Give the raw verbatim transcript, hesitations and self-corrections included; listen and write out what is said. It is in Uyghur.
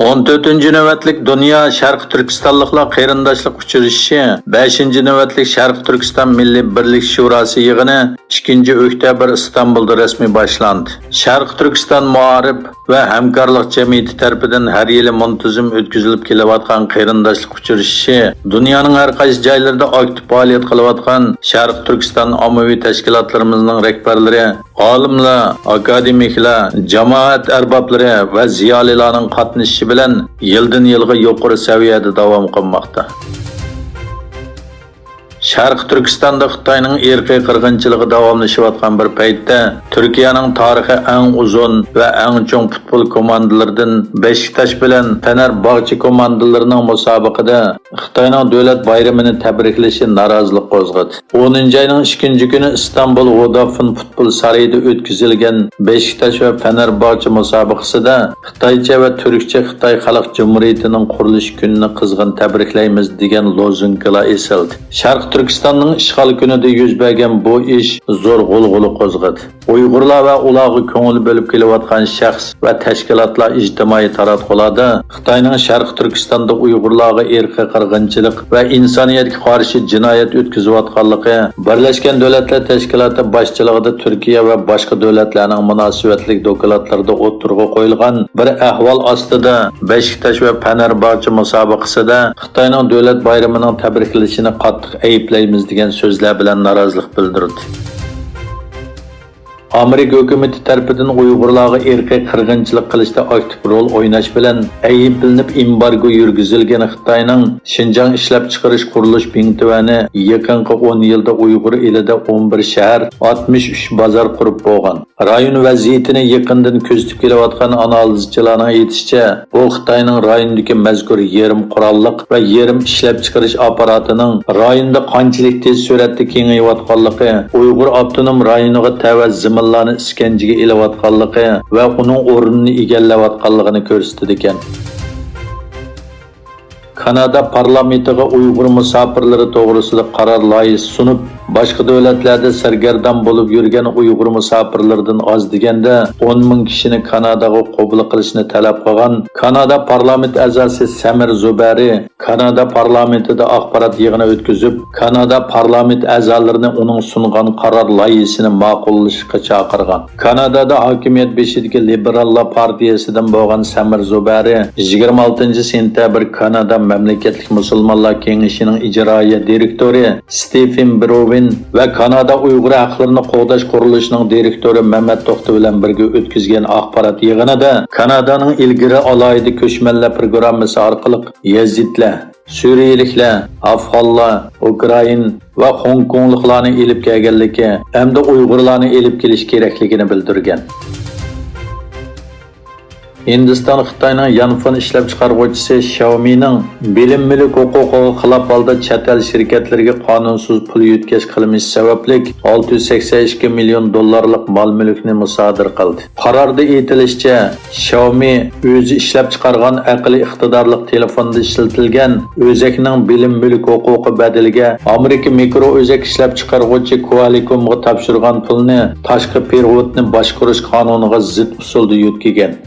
ئون تۆتىنچى نۆۋەتلىك دۇنيا شەرقىي تۈركىستانلىقلار قېرىنداشلىق ئۇچرىشىشى، بەشىنچى نۆۋەتلىك شەرقىي تۈركىستان مىللىي بىرلىك شۇراسى يىغىنى ئىككىنچى ئۆكتەبىر ئىستانبۇلدا رەسمىي باشلاندى. شەرقىي تۈركىستان مائارىپ ۋە ھەمكارلىق جەمئىيىتى تەرىپىدىن ھەر يىلى مۇنتىزىم ئۆتكۈزۈلۈپ كېلىۋاتقان قېرىنداشلىق ئۇچرىشىشى دۇنيانىڭ ھەر قايسى جايلىرىدا ئاكتىپ پائالىيەت قىلىۋاتقان شەرقىي تۈركىستان ئاممىۋى تەشكىلاتلىرىمىزنىڭ رەھبەرلىرى، ئالىملار، ئاكادېمىكلار، جامائەت ئەربابلىرى ۋە زىيالىيلارنىڭ قاتنىشىشى بىلەن يىلدىن يىلغا يۇقىرى سەۋىيەدە داۋام قىلماقتا. شەرقىي تۈركىستاندا خىتاينىڭ ئىرقىي قىرغىنچىلىقى داۋاملىشىۋاتقان بىر پەيتتە، تۈركىيەنىڭ تارىخى ئەڭ ئۇزۇن ۋە ئەڭ چوڭ پۇتبول كوماندىلىرىدىن بېشىكتاش بىلەن فېنەرباغچە كوماندىلىرىنىڭ مۇسابىقىدە خىتاينىڭ دۆلەت بايرىمىنى تەبرىكلىشى نارازىلىق قوزغىدى. ئونىنچى ئاينىڭ ئىككىنچى كۈنى ئىستانبۇل ۋودافون پۇتبول سارىيىدا ئۆتكۈزۈلگەن بېشىكتاش ۋە فېنەرباغچە مۇسابىقىسىدە خىتايچە ۋە تۈركچە «خىتاي خەلق جۇمھۇرىيىتىنىڭ قۇرۇلۇش كۈنىنى قىزغىن تەبرىكلەيمىز» دېگەن لوزۇنكىلار ئېسىلدى. شەرقىي تۈركىستاننىڭ ئىشغال كۈنىدە يۈز بەرگەن بۇ ئىش زور غۇلغۇلا قوزغىدى. ئۇيغۇرلار ۋە ئۇلارغا كۆڭۈل بۆلۈپ كېلىۋاتقان شەخس ۋە تەشكىلاتلار ئىجتىمائىي تاراتقۇلاردا خىتاينىڭ شەرقىي تۈركىستاندا ئۇيغۇرلارغا ئىرقىي قىرغىنچىلىق ۋە ئىنسانىيەتكە قارشى جىنايەت ئۆتكۈزۈۋاتقانلىقى، بىرلەشكەن دۆلەتلەر تەشكىلاتى باشچىلىقىدا تۈركىيە ۋە باشقا دۆلەتلەرنىڭ مۇناسىۋەتلىك دوكلاتلىرىدا ئوتتۇرىغا قويۇلغان بىر ئەھۋال ئاستىدا بېشىكتاش ۋە پەنەرباغچە مۇسابىقىسىدە خىتاينىڭ دۆلەت بايرىمىنىڭ تەبرىكلىنىشىنى قاتتىق ئەيىبلەيمىز دېگەن سۆزلەر بىلەن نارازىلىق بىلدۈردى. ئامېرىكا ھۆكۈمىتى تەرىپىدىن ئۇيغۇرلارغا ئىرقىي قىرغىنچىلىق قىلىشتا ئاكتىپ رول ئويناش بىلەن ئەيىبلىنىپ ئېمبارگو يۈرگۈزۈلگەن خىتاينىڭ شىنجاڭ ئىشلەپچىقىرىش قۇرۇلۇش بېڭتۈەنى يېقىنقى ئون يىلدا ئۇيغۇر ئېلىدە ئون بىر شەھەر، ئاتمىش ئۈچ بازار قۇرۇپ بولغان. رايون ۋەزىيىتىنى يېقىندىن كۆزىتىپ كېلىۋاتقان ئانالىزچىلارنىڭ ئېيتىشىچە، بۇ خىتاينىڭ رايوندىكى مەزكۇر يېرىم قوراللىق ۋە يېرىم ئىشلەپچىقىرىش ئاپپاراتىنىڭ رايوندا قانچىلىك تېز سۈرئەتتە كېڭىيىۋاتقانلىقى، ئۇيغۇر ئاپتونوم رايونىغا تەۋە زېمىنلارنى ئىسكەنجىگە ئېلىۋاتقانلىقى ۋە ئۇنىڭ ئورنىنى ئىگىلەۋاتقانلىقىنى كۆرسىتىدىكەن. كانادا پارلامېنتىغا ئۇيغۇر مۇساپىرلىرى توغرىسىدا قارار لايىھىسى سۇنۇپ، باشقا دۆلەتلەردە سەرگەردان بولۇپ يۈرگەن ئۇيغۇر مۇساپىرلىرىدىن ئاز دېگەندە ئون مىڭ كىشىنى كاناداغا قوبۇل قىلىشنى تەلەپ قىلغان كانادا پارلامېنت ئەزاسى سەمىر زۇبەرى كانادا پارلامېنتىدا ئاخبارات يىغىنى ئۆتكۈزۈپ، كانادا پارلامېنت ئەزالىرىنى ئۇنىڭ سۇنغان قارار لايىھىسىنى ماقۇللىشىشقا چاقىرغان. كانادادا ھاكىمىيەت بېشىدىكى لىبېراللار پارتىيەسىدىن بولغان سەمىر زۇبەرى يىگىرمە ئالتىنچى سېنتەبىر كانادا مەملىكەتلىك مۇسۇلمانلار كېڭىشىنىڭ ئىجرائىيە دىرېكتورى ستېفېن بروۋېن ۋە كانادا ئۇيغۇر ھەقلىرىنى قوغداش قۇرۇلۇشىنىڭ دىرېكتورى مەمەت توختى بىلەن بىرگە ئۆتكۈزگەن ئاخبارات يىغىنىدا كانادانىڭ ئىلگىرى ئالاھىدە كۆچمەنلەر پروگراممىسى ئارقىلىق يەزىدلەر، سۈرىيىلىكلەر، ئافغانلار، ئۇكرائىن ۋە خوڭكوڭلۇقلارنى ئېلىپ كەلگەنلىكى ھەمدە ئۇيغۇرلارنى ئېلىپ كېلىش كېرەكلىكىنى بىلدۈرگەن. ھىندىستان خىتاينىڭ يانفون ئىشلەپچىقارغۇچىسى شياۋمىنىڭ بىلىم مۈلۈك ھوقۇقىغا خىلاپ ھالدا چەت ئەل شىركەتلىرىگە قانۇنسىز پۇل يۆتكەش قىلمىشى سەۋەبلىك ئالتە يۈز سەكسەن ئىككى مىليون دوللارلىق مال مۈلۈكنى مۇسادىرە قىلدى. قاراردا ئېيتىلىشىچە، شياۋمى ئۆزى ئىشلەپچىقارغان ئەقلىي ئىقتىدارلىق تېلېفوندا ئىشلىتىلگەن ئۆزەكنىڭ بىلىم مۈلۈك ھوقۇقى بەدىلىگە ئامېرىكا مىكرو ئۆزەك ئىشلەپچىقارغۇچى كۇئالىكومغا تاپشۇرغان پۇلنى تاشقى پېرېۋوتنى باشقۇرۇش قانۇنىغا زىت ئۇسۇلدا يۆتكىگەن.